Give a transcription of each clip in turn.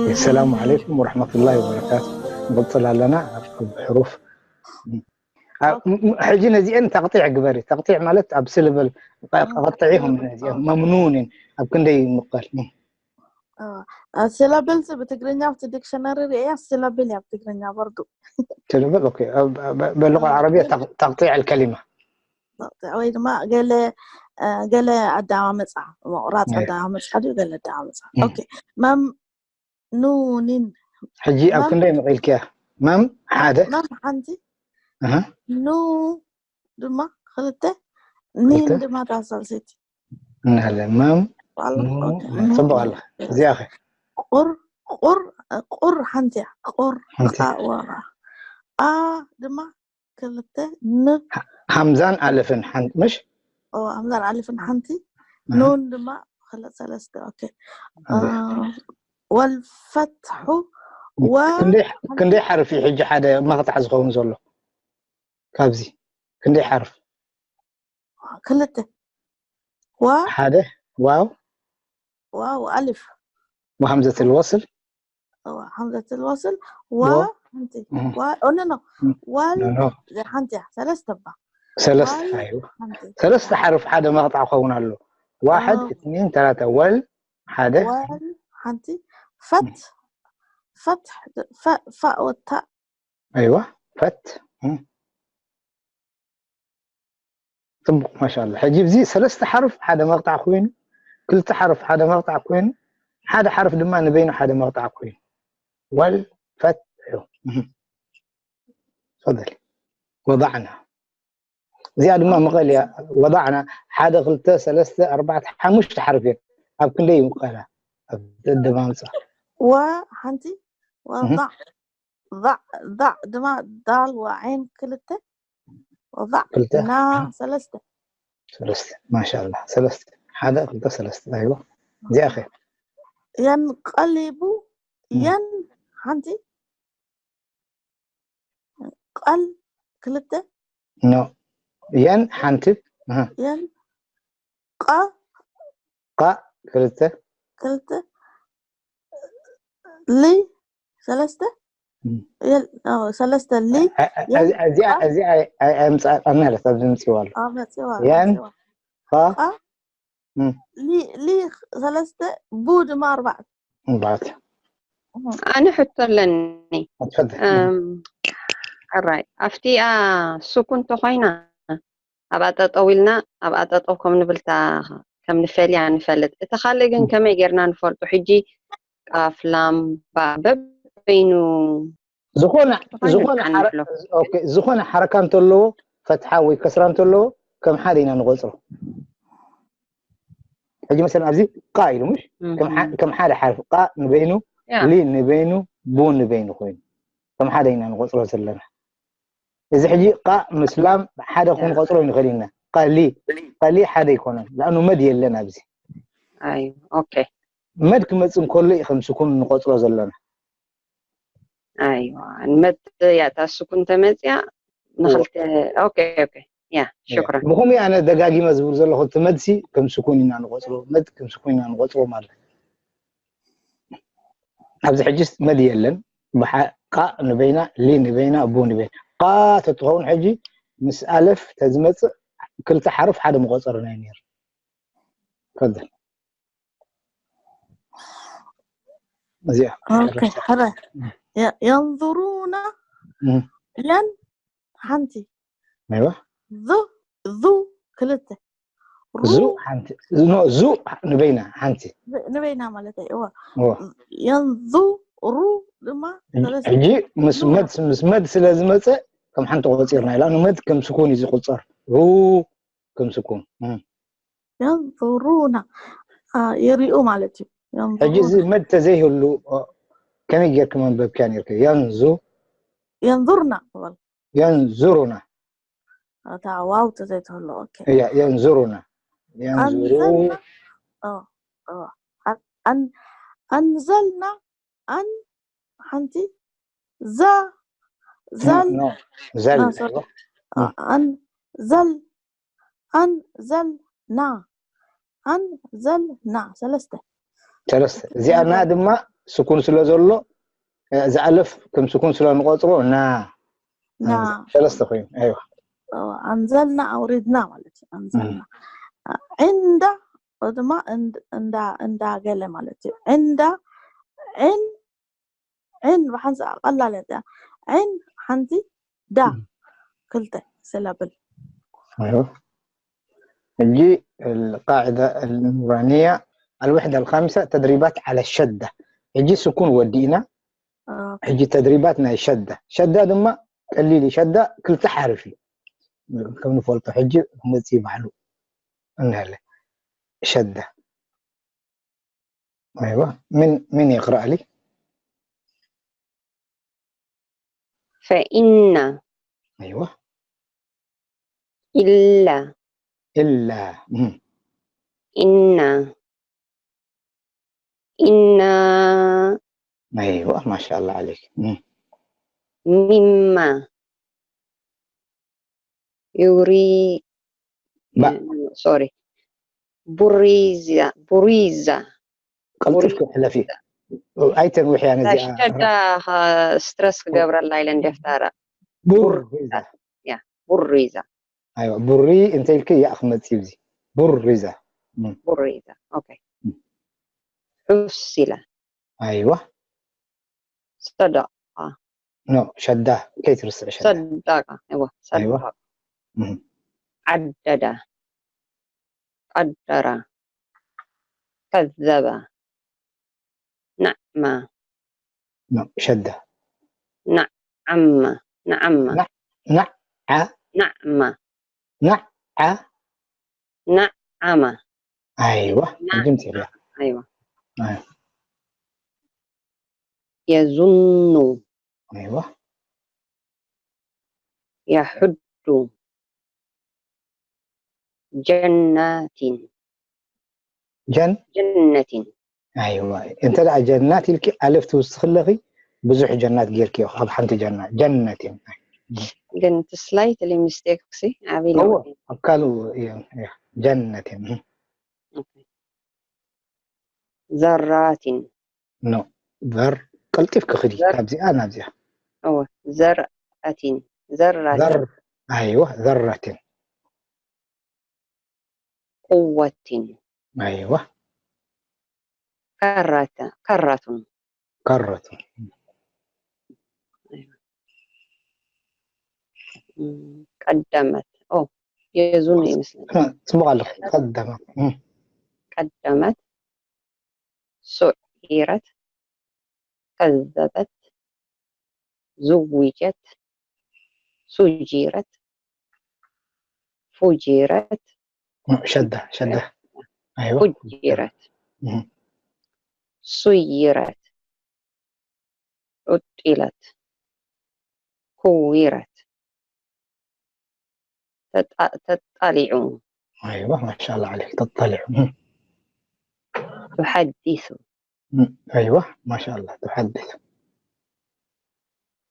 السلام عليكم ورحمة الله وبركاته. نقصل لنا بحروف. ሕጂ ነዚአን ተቕጢዕ ግበሪ። ተቕጢዕ ማለት ኣብ ስልብል ቀጥዒኹም ነዚአን መምኑንን ኣብ ክንደይ ይምቀል? ስላብል ብትግርኛ ኣብቲ ዲክሽነሪ ርእያ ስላብል እያ ብትግርኛ በርዱ ስልብል ኦኬ። በልغة العربية تقطيع الكلمة ወይ ድማ ገለ ገለ ኣዳማመፃ ምቑራፅ ኣዳማመፃ ድዩ ገለ ኣዳማመፃ ኦኬ መም ኑኒን ሕጂ ኣብ ክንደይ መቒልክያ? መም ሓደ መም ሓንቲ ኑ ድማ ክልተ ኒን ድማ ታሳልሰይቲ እናለ መም ጽቡቕ ኣለ እዚኣ ኸ ቁር ቁር ቁር ሓንቲ እያ ቁር ዋ ኣ ድማ ክልተ ን ሃምዛን ኣለፍን ሓንቲ ምሽ ሃምዛን ኣለፍን ሓንቲ ኑን ድማ ክልተ ሰለስተ ኦኬ ወልፈትሑ ክንደይ ሓርፊ ሕጂ ሓደ መቕጣዕ ዝኸውን ዘሎ ካብዚ ክንደይ ሓርፍ ክልተ ዋ ሓደ ዋው ዋው ኣልፍ وهمزة الوصل همزة الوصل و ሓንቲ ዋ ኦ ኖ ኖ ዋል ሓንቲ እያ ሰለስተ ባ ሰለስተ ሓርፍ ሓደ መቕጣዕ ክኸውን ኣሎ ዋሕድ እትኒን ተላተ ወል ሓደ ወል ሓንቲ ፈት ፈት ፋ ወታ ኣይዋ ፈት ፅቡቕ ማሻላ ሕጂ እዚ ሰለስተ ሓርፍ ሓደ መቕጣዕ ኮይኑ ክልተ ሓርፍ ሓደ መቕጣዕ ኮይኑ ሓደ ሓርፍ ድማ ንበይኑ ሓደ መቕጣዕ ኮይኑ ወል ፈት እዩ ፈል ወضዕና እዚኣ ድማ መቐል እያ ወضዕና ሓደ ክልተ ሰለስተ ኣርባዕተ ሓሙሽተ ሓርፍ እየን ኣብ ክንደይ ይምቀላ ኣብ ደማምፃ ወ ሓንቲ ወ ضع ضع ድማ ዳል ወዓይን ክልተ ضع ና ሰለስተ ሰለስተ ማሻላ ሰለስተ ሓደ ክልተ ሰለስተ ኣይዋ እዚኣ ኸ የንቀሊቡ የን ሓንቲ ቀል ክልተ ኖ የን ሓንቲ የን ቃ ቃ ክልተ ክልተ ሊ ሰለስተ ሰለስተ ሊ እዚኣ እዚኣ ኣይምፃኣና ለት ኣብዚ ምፅዋ ኣሎ መፅዋ የን ፋ ሊ ሰለስተ ቡ ድማ ኣርባዕተ እምበኣት ኣነ ሕቶ ኣለኒ ሕራይ ኣብቲኣ ስኩን ተኮይና ኣብኣ ጠጠው ኢልና ኣብኣ ጠጠው ከም ንብልታ ከም ንፈልያ ንፈልጥ እቲ ካልእ ግን ከመይ ጌርና ንፈልጡ ሕጂ ቃፍላም በበይኑ ዝኾነ ዝኾነ ዝኾነ ሓረካ እንተለዎ ፈትሓ ወይ ከስራ እንተለዎ ከም ሓደ ኢና ንቆፅሮ ሕጂ መሰለን ኣብዚ ቃ ኢሉ ምሽ ከም ሓደ ሓርፍ ቃ ንበይኑ ሊ ንበይኑ ቡ ንበይኑ ኮይኑ ከም ሓደ ኢና ንቆፅሮ ዘለና እዚ ሕጂ ቃ ምስ ላም ሓደ ክንቆፅሮ ንኽእል ኢና ቀሊ ቀሊ ሓደ ኣይኮነን ላእኑ መድ የለን ኣብዚ ኣይ ኦኬ መድ ክመፅእ እንከሎ እዩ ከም ስኩን ንቆፅሮ ዘለና ኣይዋ ንመድ ያታ ስኩን ተመፅያ ንክልተ ኦኬ ኦኬ ያ ሽክራ ብኸምኡ ኣነ ደጋጊመ ዝብል ዘለኹ እቲ መድሲ ከም ስኩን ኢና ንቆፅሮ መድ ከም ስኩን ኢና ንቆፅሮ ማለት ኣብዚ ሕጂ መድ የለን ቃ ንበይና ሊ ንበይና ቡ ንበይና ቃ ተትኸውን ሕጂ ምስ ኣለፍ ተዝመፅእ ክልተ ሓርፍ ሓደ መቆፀሪ ናይ ነይሩ ፈዘል እዚኣ የንظሩና ያን ሓንቲ ኣይዋ ዙ ዙ ክልተ ዙ ሓንቲ ኖ ዙ ንበይና ሓንቲ ንበይና ማለት እዩ እዋ የንዙ ሩ ድማ ሕጂ ምስ መድ ምስ መድ ስለ ዝመፀ ከም ሓንቲ ቆፂርና ኢላ ንመድ ከም ስኩን እዩ ዝቁፀር ሩ ከም ስኩን የንዙሩና ይሪኡ ማለት እዩ ሕጂ እዚ መድ ተዘይህሉ ከመይ ጌርክ መንበብክያ ነርክ የንዙ የንዙርና ክበል የንዙሩና እታ ዋው ተዘይትህሉ ኦኬ እያ የንዙሩና የንዙሩ ኣንዘልና ኦ፣ ኦ፣ ኣን- ኣን- ኣንዘልና ኣን ሓንቲ ዛ ዘል ኖ ዘል ኖ፣ ሶሪ። ኣ- ኣን ዘል ኣን ዘል ና። ኣንዘልና ሰለስተ። ሰለስተ። እዚኣ ና ድማ ስኩን ስለ ዘሎ፣ እዚ ኣለፍ ከም ስኩን ስለ ንቆጽሮ ና። ና። ሰለስተ ኮይኑ። ኣይዋ። ኣዎ፣ ኣንዘልና ኣውሪድና ማለት እዩ። ኣንዘልና። ዕንዳ ድማ እንዳ፣ እንዳ ገለ ማለት እዩ። ዕንዳ፣ ዕን፣ ዕን ብሓንሳ ቀላል እያ። ዕን ሓንቲ፣ ዳ ክልተ፣ ሰለብል። ኣይዋ። ሕጂ القاعدة النورانية الوحدة الخامسة تدريبات على الشدة. ሕጂ ስኩን ወዲእና። ሕጂ ተድሪባት ናይ ሸዳ። ሸዳ ድማ ቀሊል እዩ። ሸዳ ክልተ ሓርፍ እዩ። ከም ንፈልጦ ሕጂ መፅእ ባዕሉ እናለ ሸዳ። ኣይዋ፣ ምን ምን ይቕረኣሊ? ፈኢና። ኣይዋ። ኢላ። ኢላ። ኢና። ኢና። ኣይዋ፣ ማሻላ ዓለይክ። ሚማ። ዩሪ። ሶሪ። ቡሪዛ። ቡሪዛ። ቀልጥፍ ክሕለፊ። ኣይተንውሕ እያ ነዚኣ። ሸዳ ስትረስ ክገብረላ ኢለ እንደፍታራ። ቡሪዛ። ቡሪዛ። ኣይዋ፣ ቡሪ እንተ ኢልክ ያእ ክመጽእ እዩ። ቡሪዛ። ቡሪዛ። ኦኬ። ሑስ ኢላ። ኣይዋ። ሰደቃ። ኖ፣ ሸዳ ከይትርስዕ ሸዳ። ሰደቃ። ኣይዋ። ሰደቃ። ዓደዳ። ቀደራ። ከዘባ። ናዕማ። ኖ፣ ሸዳ። ናዓማ። ናዓማ። ናዓ። ናዕማ። ናዓ። ናዓማ። ኣይዋ፣ ሕጂ ምጽእ እያ። ኣይዋ። የዙኑ። ኣይዋ። የሕዱ። ጀናቲን። ጀን ጀነቲን። ኣይዋ። እንተ ደኣ ጀናት ኢልኪ ኣለፍ ትውስኺ ኣለኺ፣ ብዙሕ ጀናት ጌርኪ ኢኺ ኣብ ሓንቲ ጀና። ጀነቲን። ግን እቲ ስላይትሊ ሚስቴክ ሲ ዓቢ እዎ፣ ለውጢ። ኣብ ካልኡ እዮም። እያ። ጀነቲን። ዘራቲን። ኖ፣ ዘር ቀልጢፍ ክኽዲ ዘር- ካብዚኣ ናብዚኣ። እወ፣ ዘርአቲን። ዘራቲን። ዘር-፣ ኣይዋ፣ ዘራቲን። ቁወቲን። ኣይዋ። ከራተ-፣ ከራቱን። ከረቱ። እም፣ ቀደመት። ኦ፣ የዙኑ ይመስለኛል። ጽቡቕ ኣለኹ። ቀደመት። እም። ቀደመት። ሱዒረት። ከዘበት። ዝዊጀት። ሱጂረት። ፉጂረት። ሸዳ፣ ሸዳ። ኣይዋ። ፉጂረት። እም። ሱይረት። ዑጢለት። ኩዊረት። ተጣ-፣ ተጣሊዑ። ኣይዋ፣ ማሻላ ዓለይክ፣ ተጣሊዑ። እም። ቱሐዲሱ። እም። ኣይዋ፣ ማሻላ፣ ቱሐዲሱ።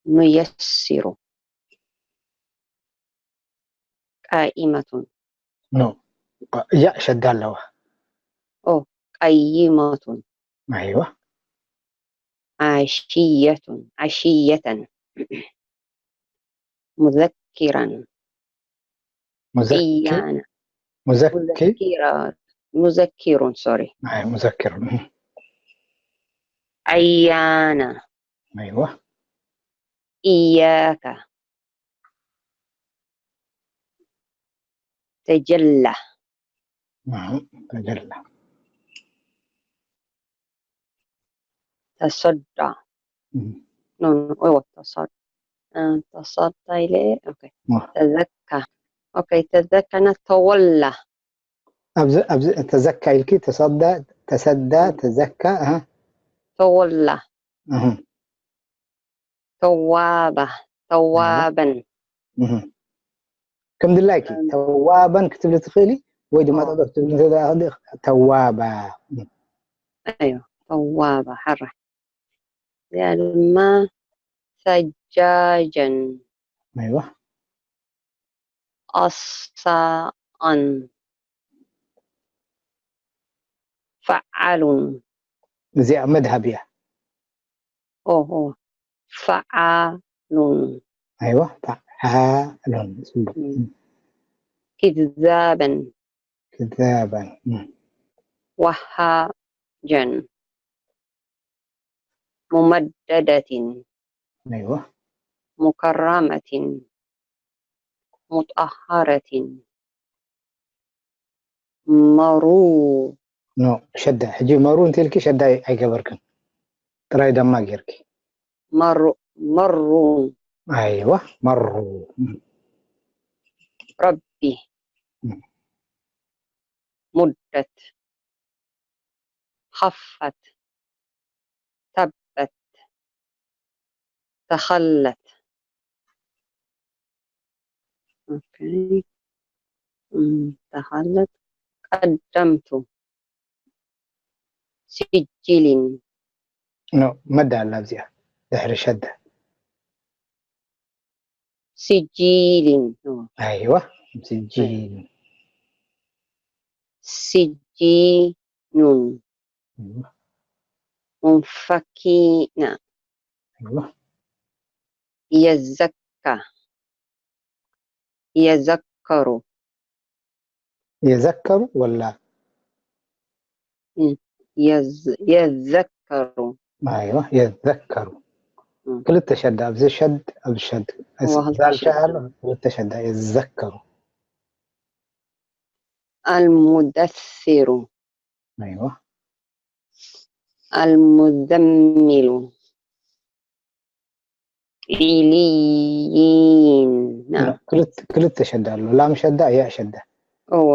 ኑየሲሩ። ቃኢመቱን። ኖ። ያ ሸዳ ኣለዋ። ኦ፣ ቀይመቱን። ኣይዋ። ዓሽየቱን። ዓሽየተን። ሙዘኪራን። ሙዘኪ-፣ እያና። ሙዘኪ-፣ ሙዘኪራ-፣ ሙዘኪሩን፣ ሶሪ። ኣይ፣ ሙዘኪሩን። ኣያና። ኣይዋ። እያካ። ተጀላ። ናም፣ ተጀላ። ተሰዳ። እም። ኖ፣ ኖ፣ ኦ፣ ተሰዳ። እ፣ ተሰዳ ኢለ፣ ኦኬ። ዋ። ተዘካ። ኦኬ፣ ተዘካና ተወላ። ኣብዚ፣ ኣብዚ ተዘካ ኢልኪ፣ ተሰዳ፣ ተሰዳ፣ ተዘካ፣ ኣሃ። ተወላ። ኣሃ። ተዋባ። ተዋበን። እህ። ከም ድላይኪ፣ ተዋበን ክትብሊ ትኽእሊ፣ ወይ ድማ ኣዎ። ጠጠው ክትብሊ ትኽእሊ፣ ተዋባ። ኣዮ፣ ተዋባ፣ ሓራ። እዚኣ ድማ ሰጃጀን። ኣይዋ። ኣሳኣን። فعال. እዚኣ መድሃብ እያ። ኦሆ፣ فعال. ኣይዋ፣ ፈዓሉን። ጽቡቕ። كذابا. كذابا. እም። وهاجا. ممددة. ኣይዋ። مكرمة. مطهرة. مرو. ኖ፣ ሸዳ። ሕጂ መሩ እንተልኪ ሸዳ ኣይገበርክን። ጥራይ ደማ ጌርኪ። مرو. مرو. ኣይዋ፣ መሩ። እም። ربي. እም። مدت. خفت. تبت. تخلت. أوكي. أم، تخلت. قدمت. سجل. ኖ፣ መዳ ኣላ ኣብዚኣ። ድሕሪ ሸዳ። سجيل. ኣይዋ፣ ስጂን። سجين. منفكين. ኣይዋ። يزكى. يذكر. የዘከሩ ወላ? يز... يذكر. ኣይዋ፣ የዘከሩ። እም። ክልተ ሸዳ፣ ኣብዚ ሸድ፣ ኣብ ሸድ። እዋ፣ ክልተ ዛል ሸዳ። ሻ ኣሎ፣ ክልተ ሸዳ፣ የዘከሩ። المدثر. ኣይዋ። المزمل. عليين. نعم. ክልተ፣ ክልተ ሸዳ ኣሎ። ላም ሸዳ፣ ያእ ሸዳ። እወ።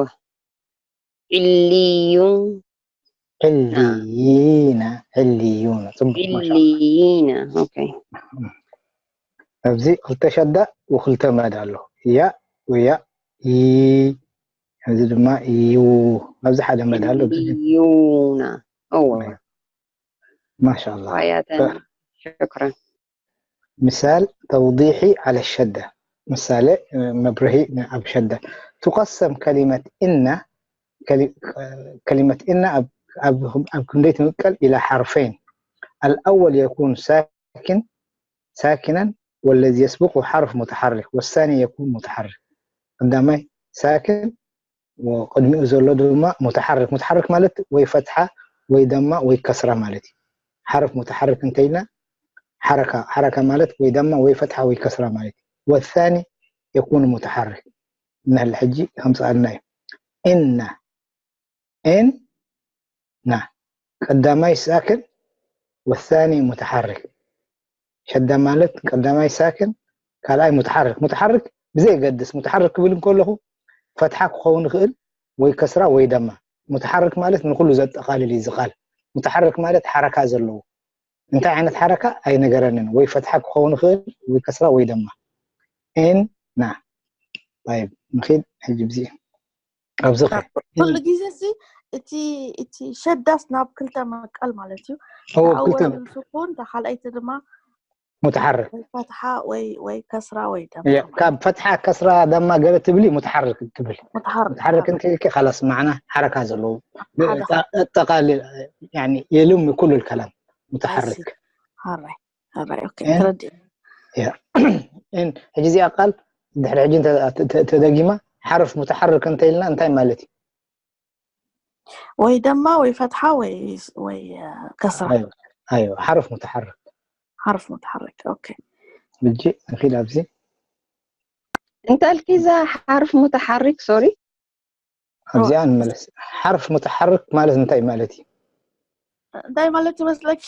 عليون. ዕልይና፣ ዕልዩና። ጽቡቕ፣ ማሻኣላ። عليين. ኦኬ። ኣብዚ ክልተ ሸዳ ወክልተ መድ ኣሎ። ያእ ወያእ፣ ይ። እዚ ድማ ዩ። ኣብዚ ሓደ መድ ኣሎ። عليون. እወ። ማሻኣላ። ዋያተና። ሽክራን። ምሳል ተውዲሒ ዓለ ሸዳ። ምሳሌ፣ እ፣ መብርሂ ን-፣ ኣብ ሸዳ። ትቀሰም ከሊመት እና፣ ከሊ-፣ ከሊመት እና ኣብ፣ ኣብ፣ ኣብ ክንደይ ትምቀል? ኢላ ሓርፈይን። الأول يكون ساكن، ساكنا، والذي يسبقه حرف متحرك، والثاني يكون متحرك. ቀዳማይ ሳክን፣ ወቅድሚኡ ዘሎ ድማ ሙተሓርክ። ሙተሓርክ ማለት ወይ ፈትሓ ወይ ደማ ወይ ከስራ ማለት እዩ። ሓርፍ ሙተሓርክ እንተኢልና ሓረካ፣ ሓረካ ማለት ወይ ደማ ወይ ፈትሓ ወይ ከስራ ማለት እዩ። ወሳኒ የኩኑ ሙተሓርክ። ንሕል ሕጂ ከምፅኣልና እዩ። እና፣ እን፣ ና። ቀዳማይ ሳክን ወሳኒ ሙተሓርክ። ሸዳ ማለት ቀዳማይ ሳክን፣ ካልኣይ ሙተሓርክ። ሙተሓርክ ብዘይገድስ፣ ሙተሓርክ ክብል እንከለኹ ፈትሓ ክኸውን ይኽእል ወይ ከስራ ወይ ደማ። ሙተሓርክ ማለት ንኹሉ ዘጠቓልል እዩ እዚ ቃል። ሙተሓርክ ማለት ሓረካ ዘለዎ። እንታይ ዓይነት ሓረካ ኣይነገረንን። ወይ ፈትሓ ክኸውን ይኽእል ወይ ከስራ ወይ ደማ። እን፣ ና። طيب፣ ንኺድ ሕጂ ብዚ ኣብዚ ኸ? ኩሉ ግዜ ሲ እቲ፣ እቲ ሸዳስ ናብ ክልተ መቀል ማለት እዩ። እዎ፣ ኣብ ክልተ ወይን ስኩን፣ እታ ካልኣይቲ ድማ ሙተሓርክ። ወይ ፈትሓ ወይ፣ ወይ ከስራ ወይ ደማ እየ፣ ማለት ካብ ፈትሓ ከስራ ደማ ገለ ትብሊ ሙተሓርክ ትብል። ሙተሓርክ ሙተሓርክ እንተ ኢልኪ ካላስ ማዕና ሓረካ ዘለዎ ሓደ ጠ-፣ ጠቃሊ፣ ያኒ የሉም ኩሉ الكلام ሙተሓርክ። ሃራይ፣ ሃራይ። ኦኬ፣ እን-፣ ተረዲእ። እያ። እን-፣ ሕጂ እዚኣ ቃል ድሕሪ ሕጂ እንተ-፣ ተ-፣ ተ-፣ ተደጊማ ሓርፍ ሙተሓርክ እንተ ኢልና እንታይ ማለት እዩ? ወይ ደማ ወይ ፈትሓ ወይ፣ ወይ፣ እ፣ ከስራ። ኣይዋ፣ ኣይዋ፣ ሓርፍ ሙተሓርክ። ሓርፍ ሙተሓርክ። ኦኬ። ሕጂ ንኺድ ኣብዚ። እንተ ኢልኪ እዛ ሓርፍ ሙተሓሪክ፣ ሶሪ። ኣብዚኣ ንመለስ። ሓርፍ ሙተሓርክ ማለት እንታይ ማለት እዩ? እንታይ ማለት ይመስለኪ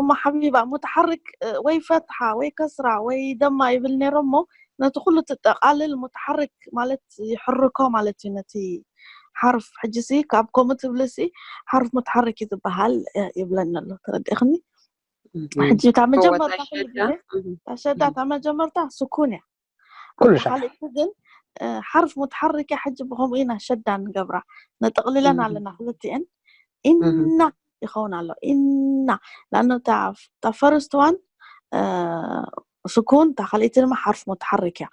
እሞ ሓቢባ? ሙተሓርክ፣ እ፣ ወይ ፈትሓ ወይ ከስራ ወይ ደማ ይብል ነይሩ እሞ ነቲ ኩሉ ትጠቓልል ሙተሓርክ ማለት ይሕርኮ ማለት እዩ። ነቲ ሓርፍ ሕጂ ሲ ካብ ከምኡ ትብሊ ሲ ሓርፍ ሙተሓርክ እዩ ዝበሃል፣ እ፣ ይብለኒ ኣሎ። ተረዲእኽኒ? ሕጂ እታ መጀመርታ ኩሉ ግዜ እታ ሸዳ እታ መጀመርታ ስኩን እያ። ኩሉ ኣብታ ሻዕ። ካልኣይቲ ግን፣ እ፣ ሓርፍ ሙተሓርክ እያ። ሕጂ ብኸምኡ ኢና ሸዳ ንገብራ። ነጠቕልለን ኣለና ክልቲኤን። ኢና ይኸውን ኣሎ። ኢና። ላኖ እታ፣ እታ ፈርስት ዋን፣ እ፣ ስኩን፣ እታ ካልኣይቲ ድማ ሓርፍ ሙተሓርክ እያ።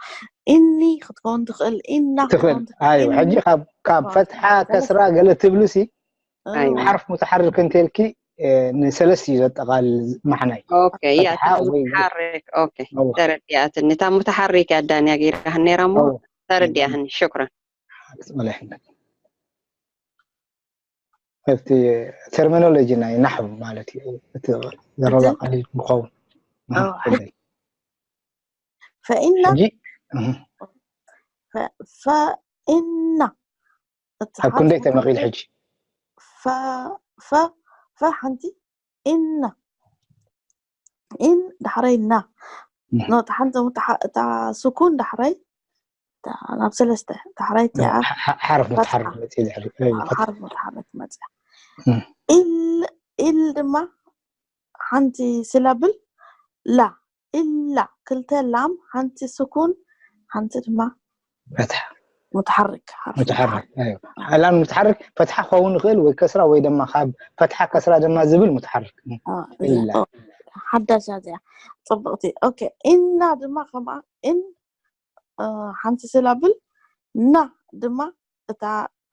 እኒ ክትከውን ትኽእል፣ ኢና ክትከውን ትኽእል። ኣይ፣ ትኽእል። ሕጂ እኒ ካብ፣ ካብ ክትከውን ፈትሓ ትኽእል። ከስራ ገለ ትብሉ ሲ፣ ኣይዋ። ሓርፍ ሙተሓርክ እንተልኪ ንሰለስት እዩ ዘጠቓልል ማዕናይ። ኦኬ እያ ፈትሓ ወይ ሙተሓርክ። ኦኬ እወ። ተረዲኣትኒ። እታ ሙተሓሪክ እያ ዳንያ ገይራህ ነራ እሞ እወ። ተረዲኣህኒ። ሽኩራን። ክትመለሕነት እቲ ተርሚኖሎጂ ናይ ናሕው ማለት እዩ። እቲ ዘረባ እንትን ቀሊል ክኸውን እወ። መሓመድ። ፈኢና ሕጂ እህ፣ ፈ- ፈኢና እቲ ኣብ ክንደይ ሓርፍ ተመቒል ሙተሓርክ ሕጂ? ፈ ፈ ፈ ሓንቲ ኢና ኢን ዳሕራይ ና እህ፣ ኖ እታ ሓንቲ ሙተሓ- እታ ስኩን ዳሕራይ እታ ናብ ሰለስተ ዳሕራይ እቲኣ ሓ- ሓ- ሓርፍ ፈትሓ ሙተሓርክ መፅእ ድሕሪ እህ፣ ኣብ ፈትሓ። ሓርፍ ሙተሓርክ መፅያ እህ፣ ኢል ኢል ድማ ሓንቲ ስላብል ላ ኢላ ክልተ ላም ሓንቲ ስኩን ሓንቲ ድማ ፈትሓ ሙተሓርክ ሓርፍ ሙተሓርክ ሙተሓርክ ኣይዋ። ላም ሙተሓርክ ፈትሓ ክኸውን ይኽእል ወይ ከስራ ወይ ድማ ካብ ፈትሓ ከስራ ድማ ዝብል ሙተሓርክ። አ፣ እዚኣ ኢላ ኦ፣ ሓዳሽ እያ እዚኣ። ጽብቕቲ። ኦኬ፣ እና ድማ ከምኣ እን አ፣ ሓንቲ ስላብል ና ድማ እታ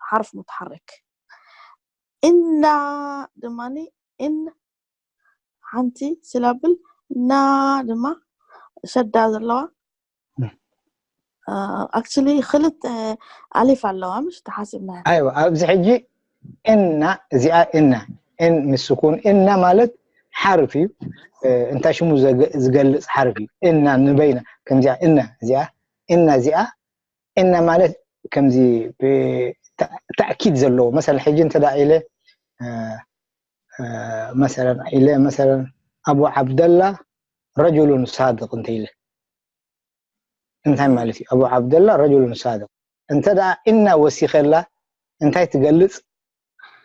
ሓርፍ ሙተሓርክ እና ድማኒ እን ሓንቲ ስላብል ና ድማ ሸዳ ዘለዋ እም። ኣክቹሊ ክልተ ኣሊፍ ኣለዋ ምሽ ተሓሲብና ኣይዋ ኣብዚ ሕጂ እና እዚኣ እና እን ምስ ስኩን እና ማለት ሓርፍ እዩ። እ፣ እንታይ ሽሙ ዘገ- ዝገልጽ ሓርፍ እዩ። እና ንበይና ከምዚኣ እና እዚኣ እና እዚኣ እና ማለት ከምዚ ብ- ታ- ታእኪድ ዘለዎ መሰለ ሕጂ እንተ ደኣ ኢለ እ፣ እ፣ መሰለን ኢለ መሰለን ኣቡ ዓብደላ ረጁሉን ሳድቅ እንተ ኢለ እንታይ ማለት እዩ? ኣቡ ዓብደላ ረጁሉን ሳድቅ እንተ ደኣ እና ወሲኸላ እንታይ ትገልጽ?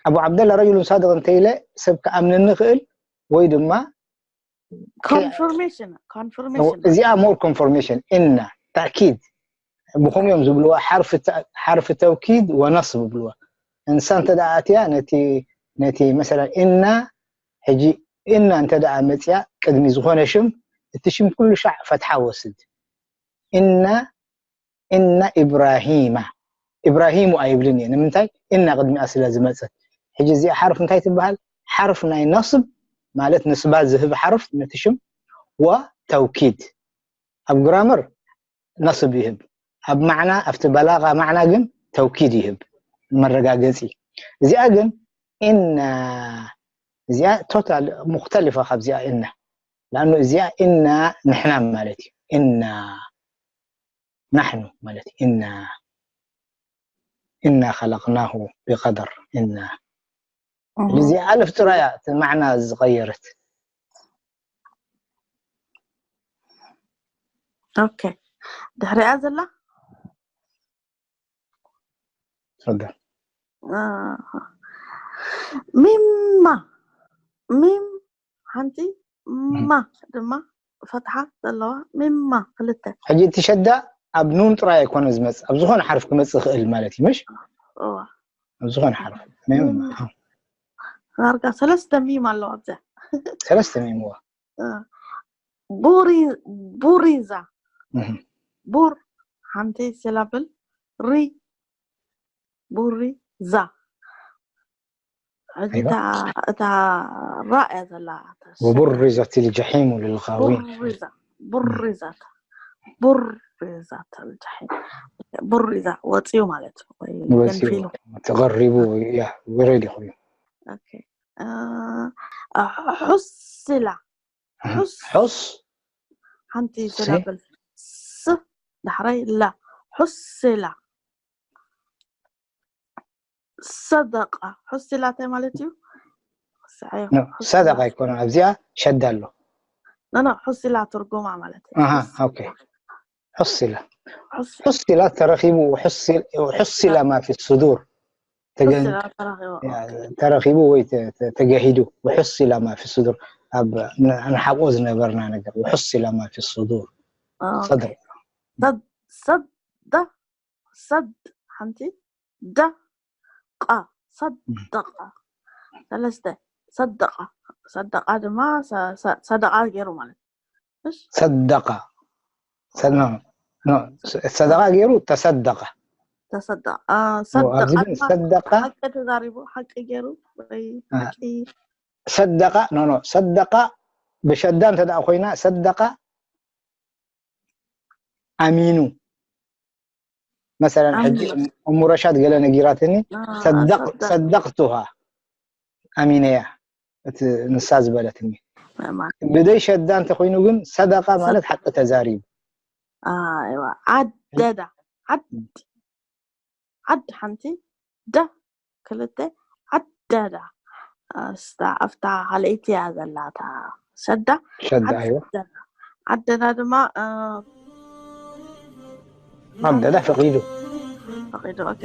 ኣቡ ዓብደላ ረጁሉን ሳድቅ እንተ ኢለ ሰብ ክኣምነኒ ይኽእል ወይ ድማ ኮንፈርሜሽን ኮንፈርሜሽን እዚኣ ሞር ኮንፈርሜሽን እና ታእኪድ ብኸምኡ እዮም ዝብልዋ ሓርፊ ተ- ሓርፊ ተውኪድ ወነስብ ይብልዋ። እንሳ እንተ ደኣ ኣትያ ነቲ ነቲ መሰለን እና ሕጂ እና እንተ ደኣ መፅያ ቅድሚ ዝኾነ ሽም እቲ ሽም ኩሉ ሻዕ ፈትሓ ወስድ እና እና ኢብራሂማ ኢብራሂሙ ኣይብልን እየ ንምንታይ እና ቅድሚኣ ስለ ዝመፀት። ሕጂ እዚኣ ሓርፍ እንታይ ትበሃል? ሓርፍ ናይ ነስብ ማለት ንስባ ዝህብ ሓርፍ ነቲ ሽም ወተውኪድ ኣብ ግራመር ነስብ ይህብ። ኣብ ማዕና ኣብቲ በላጋ ማዕና ግን ተውኪድ ይህብ መረጋገፂ። እዚኣ ግን እና እዚኣ ቶታል ሙክተልፋ ካብዚኣ እና ላኑ እዚኣ እና ንሕና ማለት እዩ እና ናሕኑ ማለት እዩ እና እና ከለቅናሁ ብቀደር እና እዚኣ ኣልፍ ጥራያ እቲ ማዕና ዝቀየረት ኦኬ ድሕሪኣ ዘላ ጸጋ ሚማ ሚም ሓንቲ ማ ድማ ፈትሓ ዘለዋ ሚማ ክልተ ሕጂ እቲ ሸዳ ኣብ ኑን ጥራይ ኣይኮነ ዝመጽእ ኣብ ዝኾነ ሓርፍ ክመጽእ ይኽእል ማለት እዩ ምሽ እዋ ኣብ ዝኾነ ሓርፍ ሚማ ዳርጋ ሰለስተ ሚም ኣለዋ ኣብዚኣ ሰለስተ ሚምዋ ቡሪ ቡሪዛ እህ። ቡር ሓንቲ ሲላብል ሪ ቡሪ ዛ ሕጂ ኣይዋ። እታ እታ ራእያ ዘላ وبرزت الجحيم للغاوين ቡሪዛ ቡሪዛት ቡሪዛት الجحيم ቡሪዛ ወፂኡ ማለት ወይ ወፂኡ ገንፊሉ ተቐሪቡ ያ ወረድ ይኹን ኦኬ እ፣ ሑስላ ሑስ ሑስ ሓንቲ ሲ? ሲላብል ስ ዳሕራይ ላ ሑስላ ሰደቃ ሑስላ እንታይ ማለት እዩ ሰዓዮ ኖ፣ ሰደቃ ኣይኮነ ኣብዚኣ ሸዳ ኣሎ ኖ ኖ ሑስላ ትርጉማ ማለት እዩ ኣሃ ኦኬ ሑስላ ሑስላ ተረኺቡ ሑስላ ما في الصدور ተገ- ሑስላ ተረኺቡ ተረኺቡ ወይ ተ- ተ- ተገሂዱ وحصل ما في الصدور ኣብ ንሓቆ ዝነበርና ነገር وحصل ما في الصدور صدر ሰዳ ሰድ ሓንቲ ዳ ቃ ሰደቃ ሰለስተ ሰደቃ ሰደቃ ድማ ሰ- ሰ- ሰደቃ ገይሩ ማለት እሺ صدق صدق صدق ገይሩ تصدق ተሰደቐ። አ፣ ሰደቐ ኣብዚ ግን ድማ ሰደቐ ሓቂ ተዛሪቡ፣ ሓቂ ገይሩ ወይ አ፣ ሓቂ ሰደቐ ኖ ኖ ሰደቐ ብሸዳ እንተ ደኣ ኮይና ሰደቐ ኣሚኑ መሰለን ሕጂ ኣሚኑ። እሙ ረሻድ ገለ ነጊራትኒ አ፣ ሰደቕ ሰደቐ። ሰደቕቱሃ ኣሚነያ እቲ ንሳ ዝበለትኒ ማለት ብደይ ሸዳ እንተኮይኑ ግን ሰደቐ ማለት ሓቂ ተዛሪቡ ኣይዋ ዓደዳ ዓድ ዓድ ሓንቲ ዳ ክልተ ዓደዳ እስታ ኣብታ ካልኣይቲ እያ ዘላታ ሰዳ ሸዳ ኣይዋ ዓደዳ ዓደዳ ድማ እ፣ ዓደዳ ፈቒዱ ፈቒዱ ኦኬ